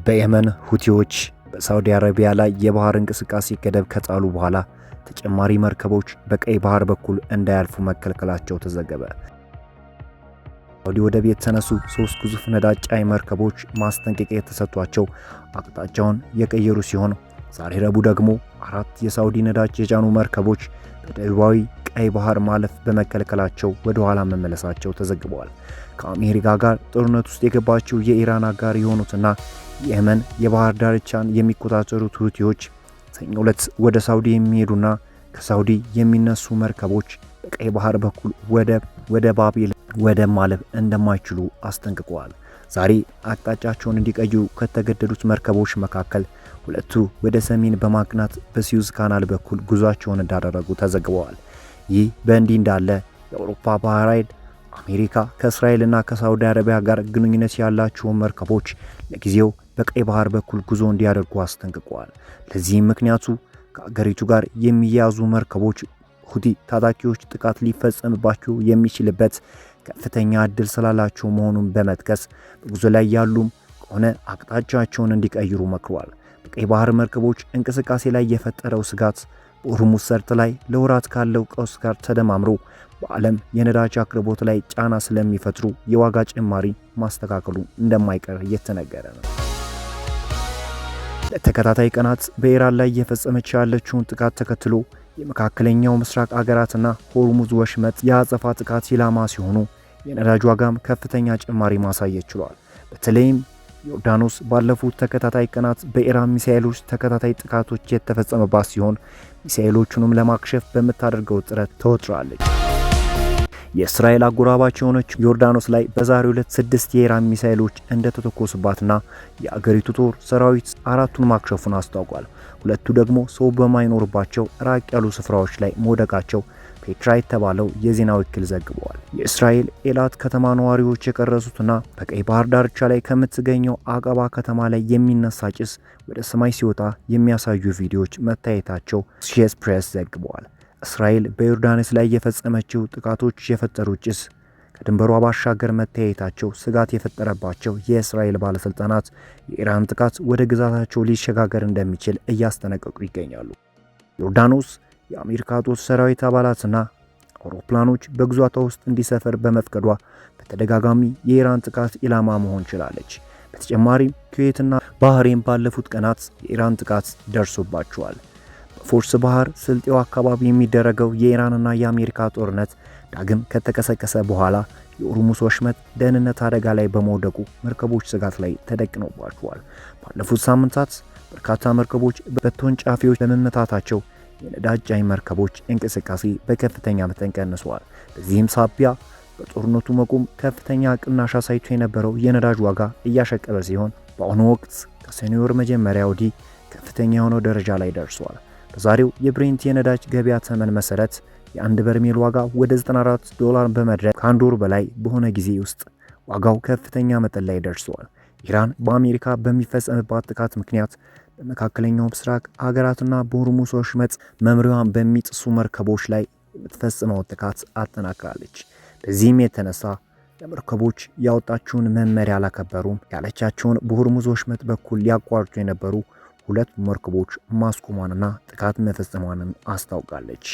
በየመን ሁቲዎች በሳውዲ አረቢያ ላይ የባህር እንቅስቃሴ ገደብ ከጣሉ በኋላ ተጨማሪ መርከቦች በቀይ ባህር በኩል እንዳያልፉ መከልከላቸው ተዘገበ። ሳውዲ ወደብ የተነሱ ሶስት ግዙፍ ነዳጅ ጫኝ መርከቦች ማስጠንቀቂያ የተሰጥቷቸው አቅጣጫውን የቀየሩ ሲሆን፣ ዛሬ ረቡዕ ደግሞ አራት የሳውዲ ነዳጅ የጫኑ መርከቦች በደቡባዊ ቀይ ባህር ማለፍ በመከልከላቸው ወደ ኋላ መመለሳቸው ተዘግበዋል። ከአሜሪካ ጋር ጦርነት ውስጥ የገባችው የኢራን አጋር የሆኑትና የየመን የባህር ዳርቻን የሚቆጣጠሩት ሁቲዎች ሰኞ ዕለት ወደ ሳውዲ የሚሄዱና ከሳውዲ የሚነሱ መርከቦች በቀይ ባህር በኩል ወደ ባቤል ወደ ማለፍ እንደማይችሉ አስጠንቅቀዋል። ዛሬ አቅጣጫቸውን እንዲቀይሩ ከተገደዱት መርከቦች መካከል ሁለቱ ወደ ሰሜን በማቅናት በስዊዝ ካናል በኩል ጉዟቸውን እንዳደረጉ ተዘግበዋል። ይህ በእንዲህ እንዳለ የአውሮፓ ባህር ኃይል አሜሪካ ከእስራኤልና ከሳውዲ አረቢያ ጋር ግንኙነት ያላቸውን መርከቦች ለጊዜው በቀይ ባህር በኩል ጉዞ እንዲያደርጉ አስጠንቅቀዋል። ለዚህም ምክንያቱ ከአገሪቱ ጋር የሚያያዙ መርከቦች ሁቲ ታጣቂዎች ጥቃት ሊፈጸምባቸው የሚችልበት ከፍተኛ እድል ስላላቸው መሆኑን በመጥቀስ በጉዞ ላይ ያሉም ከሆነ አቅጣጫቸውን እንዲቀይሩ መክሯል። በቀይ ባህር መርከቦች እንቅስቃሴ ላይ የፈጠረው ስጋት በሆርሙዝ ሰርጥ ላይ ለወራት ካለው ቀውስ ጋር ተደማምሮ በዓለም የነዳጅ አቅርቦት ላይ ጫና ስለሚፈጥሩ የዋጋ ጭማሪ ማስተካከሉ እንደማይቀር እየተነገረ ነው። ለተከታታይ ቀናት በኢራን ላይ እየፈጸመች ያለችውን ጥቃት ተከትሎ የመካከለኛው ምስራቅ አገራትና ሆርሙዝ ወሽመጥ የአጸፋ ጥቃት ኢላማ ሲሆኑ፣ የነዳጅ ዋጋም ከፍተኛ ጭማሪ ማሳየት ችሏል። በተለይም ዮርዳኖስ ባለፉት ተከታታይ ቀናት በኢራን ሚሳኤሎች ተከታታይ ጥቃቶች የተፈጸመባት ሲሆን፣ ሚሳኤሎቹንም ለማክሸፍ በምታደርገው ጥረት ተወጥራለች። የእስራኤል አጎራባች የሆነች ዮርዳኖስ ላይ በዛሬው ዕለት ስድስት የኢራን ሚሳኤሎች እንደተተኮሱባትና የአገሪቱ ጦር ሰራዊት አራቱን ማክሸፉን አስታውቋል። ሁለቱ ደግሞ ሰው በማይኖርባቸው ራቅ ያሉ ስፍራዎች ላይ መውደቃቸው ፔትራ የተባለው የዜና ወኪል ዘግበዋል። የእስራኤል ኤላት ከተማ ነዋሪዎች የቀረጹትና በቀይ ባህር ዳርቻ ላይ ከምትገኘው አቀባ ከተማ ላይ የሚነሳ ጭስ ወደ ሰማይ ሲወጣ የሚያሳዩ ቪዲዮዎች መታየታቸው አሶሺየትድ ፕሬስ ዘግበዋል። እስራኤል በዮርዳኖስ ላይ የፈጸመችው ጥቃቶች የፈጠሩ ጭስ ከድንበሯ ባሻገር መታየታቸው ስጋት የፈጠረባቸው የእስራኤል ባለስልጣናት የኢራን ጥቃት ወደ ግዛታቸው ሊሸጋገር እንደሚችል እያስጠነቀቁ ይገኛሉ። ዮርዳኖስ የአሜሪካ ጦር ሰራዊት አባላትና አውሮፕላኖች በግዛቷ ውስጥ እንዲሰፈር በመፍቀዷ በተደጋጋሚ የኢራን ጥቃት ኢላማ መሆን ችላለች። በተጨማሪም ኩዌትና ባህሬን ባለፉት ቀናት የኢራን ጥቃት ደርሶባቸዋል። በፋርስ ባህር ስልጤው አካባቢ የሚደረገው የኢራንና የአሜሪካ ጦርነት ዳግም ከተቀሰቀሰ በኋላ የሆርሙዝ ወሽመጥ ደህንነት አደጋ ላይ በመውደቁ መርከቦች ስጋት ላይ ተደቅኖባቸዋል። ባለፉት ሳምንታት በርካታ መርከቦች በተወንጫፊዎች በመመታታቸው የነዳጅ ጫኝ መርከቦች እንቅስቃሴ በከፍተኛ መጠን ቀንሷል። በዚህም ሳቢያ በጦርነቱ መቆም ከፍተኛ ቅናሽ አሳይቶ የነበረው የነዳጅ ዋጋ እያሸቀበ ሲሆን፣ በአሁኑ ወቅት ከሰኔ ወር መጀመሪያ ወዲህ ከፍተኛ የሆነው ደረጃ ላይ ደርሷል። በዛሬው የብሬንት የነዳጅ ገበያ ተመን መሰረት የአንድ በርሜል ዋጋ ወደ 94 ዶላር በመድረስ ከአንድ ወር በላይ በሆነ ጊዜ ውስጥ ዋጋው ከፍተኛ መጠን ላይ ደርሷል። ኢራን በአሜሪካ በሚፈጸምባት ጥቃት ምክንያት በመካከለኛው ምስራቅ ሀገራትና በሆርሙዝ ወሽመጥ መምሪያዋን በሚጥሱ መርከቦች ላይ የምትፈጽመው ጥቃት አጠናክራለች። በዚህም የተነሳ ለመርከቦች ያወጣችውን መመሪያ አላከበሩም ያለቻቸውን በሆርሙዝ ወሽመጥ በኩል ሊያቋርጡ የነበሩ ሁለት መርከቦች ማስቆሟንና ጥቃት መፈጸሟንም አስታውቃለች።